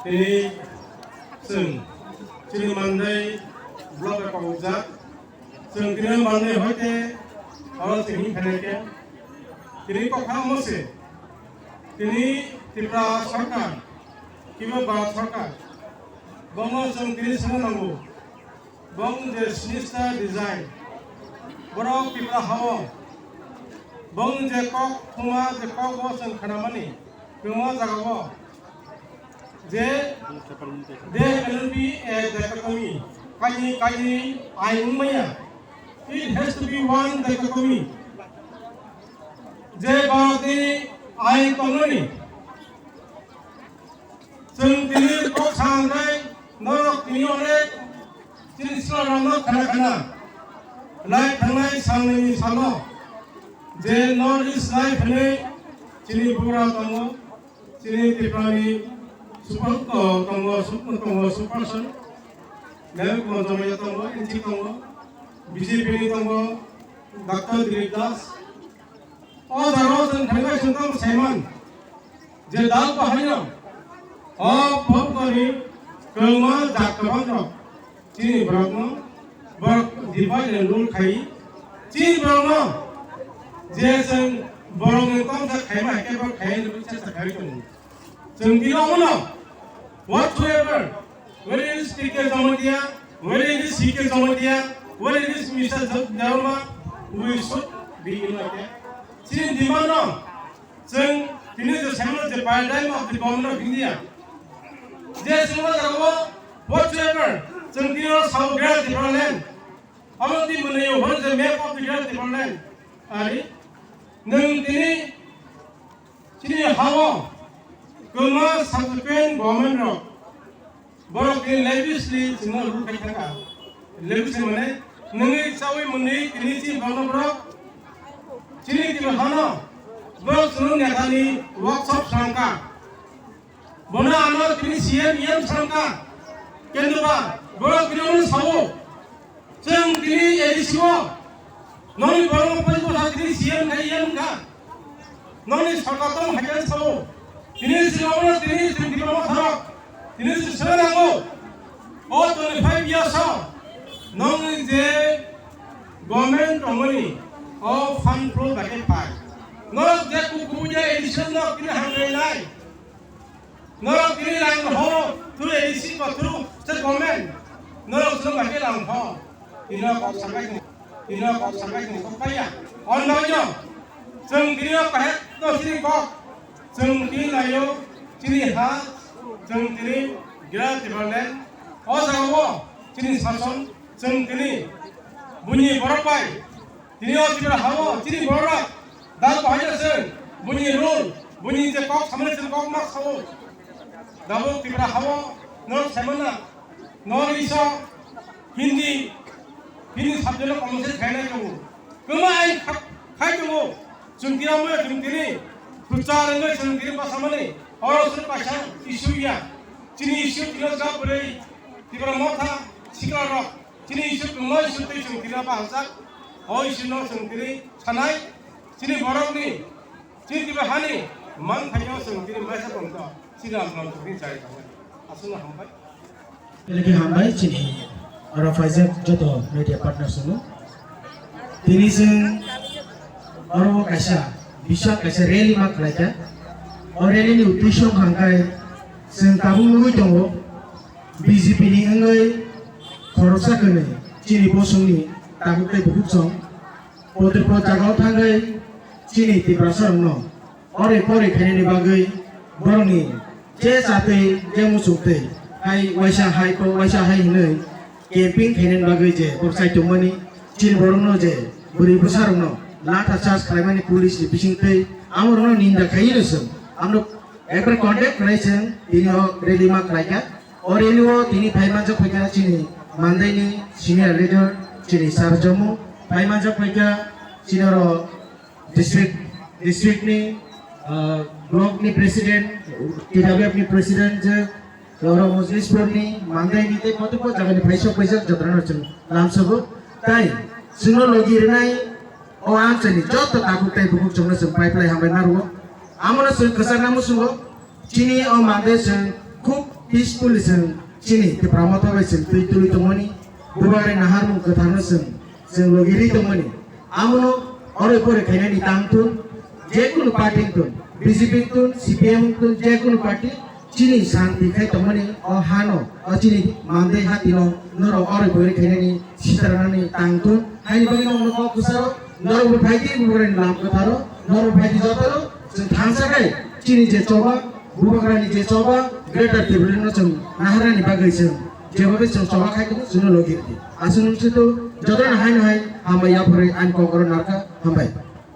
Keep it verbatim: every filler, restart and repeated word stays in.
Tini chwng, chini mandai block bai pokjak. Chwng tini mandai hoite oro chwng himkha nai khe. Tini kokha omo se. Tini Tripura sarkar, kibo Bharat sarkar, bono chwng tini swngna nango. Bong je sinister design. Borok Tripura hao. Bong je kok thuma je kok bo chwng khnamani. Kwma jagao. Je there cannot be a dichotomy. Kaini, kaini ain wngmaya. It has to be one dichotomy. Je Bharatni ain tongnani. Chwng tini kok sanai norok tini onek chini siklorokno khana khana lai thangnai salnwini salo je North East Live hwnwi chini bugra tongo, chini Tripurani super, o, tongo, super, tongo, super son. Mem Kumar Jamaiya tongo, N C tongo, B J P ni tongo, Doctor Dilip Das. O jagao chwng thangwi chwng tamo saiman je dal bahaino o phobkoni kwbangma jat kwbang rok chini borokno borok divide and rule khai chini borokno je chwng borokni tongsa khaima hai khe borok khai chesta khai tongo. Chwng tini omono, whatsoever, whether it is P K Jamatia, whether it is C K Jamatia, whether it is Mister Debbarma, we should be united. Chini demand no, chwng tini je saimano je paradigm of the government of India. Je chwngno jagao whatsoever, chwng tini o sao Greater Tipraland. Abo di mwnwi o hwn je map of the Greater Tipraland. Ari, nwng tini Chini hao kwbangma subsequent government rok borok ni lavishly chwngno rule khai thangkha. Lavish mane nwngwi chawi mwnwi tini chini borokno borok chini tini hano borok chwngno netani workshop swrangkha. Bono ano tini C M, E M swrangkha. Kendra borok tini ono sao. Chwng tini A D C o nokni borokno poito bwsa tini C M khai E M wngkha. Nokni sorkar tong hai khe sao. Tini chwng omo tini chwng tini omo thorok. Tini chwng swngo nango. O twenty five years o nokni je government tongmani o fund flow bai khe phai. Norok je kukuya A D C o norok tini hambai nai. Norok tini rang ho, through A D C ba through state government. Norok chwng bai khe rang ho. Tini kok sabai tong, tini kok sabai tong kok paiya. On bagwi no chwng tini kahek no chini kok. Chwng tini laio chini ha, chwng tini Greater Tipraland. O jagao chini sason chwng tini buini borok bai. Tini o Tripura hao chini borok dal bahai se buini rule, buini je kok samani je kok ma sao. Dabo Tripura hao no samana no iso Hindi, Hindi subject no kamo se khaina tongo. Kama ai khai tongo. Chwng tini mo chwng tini. Pucha rengwe chwng tini pasamani. Oro chwng paisa issue ya. Chini issue tino jab bwrwi Tripura motha sikla rok. Chini issue kwbangma issue tei chwng tini bahajak. O issue no chwng tini sanai. Chini borokni, chini Tripura hani man phaino chwng tini maisa tongto. Chini ang tong tini chai tong. Aswkno hambai. Eleke hambai chini oro phaijak joto media partners no. Tini chwng Oro o kaisa bisal kaisa rally ma khlaikha. O rally ni uddesyo wngkha hwnkhe chwng tabuk nugwi tongo B J P ni wngwi khoroksa kwnwi chini bosongni tabuk tei bukhuk song potripot jagao thangwi chini Tiprasa rokno ore pore khainani bagwi borokni je chatwi je muchungtwi hai waisa hai po waisa hai hinwi camping khainani bagwi je borok chai tongmani chini borokno je bwrwi bwsarokno latha charge khlaimani police ni bisingtwi amorokno ninda khaino chwng amno ekbar contact khlai chwng tini o rally ma khlaikha. O rally o tini phai manjak phaikha chini Mandaini senior leader chini Sir Jomo phai manjak phaikha chini oro district district ni ah, block ni president, T W F ni president je oro Mojlispur ni Mandai ni tei pote po jaga ni phaisok phaisok jotra no chwng lamsogo tai chwngno logi rwnai o amchani joto takhuk tei bukhuk chwngno chwng pai phlai hambai narwo. Amono chwng kwchak namo chwngo. Chini o mande chwng khub peacefully chwng chini Tipra Motha bai chwng twi twi tongmani, bubagra naharmung kwtharno chwng chwng logi ri tongmani. Amono oro pore khainani tang thun, je kunu party wng thun, B J P wng thun, C P M wng thun, je kunu party chini santi khai tongmani o hano, o chini mande hatino norok oro pore khainani sitaranani tang thun. Haini bagwi nokno kok kwcharo norok bo phai di bubagrani lam kwtharo, norok bo phai di jotono. Chwng thansa khai chini je choba, bubagrani je choba, Greater Tipraland no chwng naharnani bagwi chwng jebobe chwng choba khai tongo, chwngno logi rwdi. Aswk nung sito jotono haino hai hambai yaphurwi ani kok oro narwkha, hambai.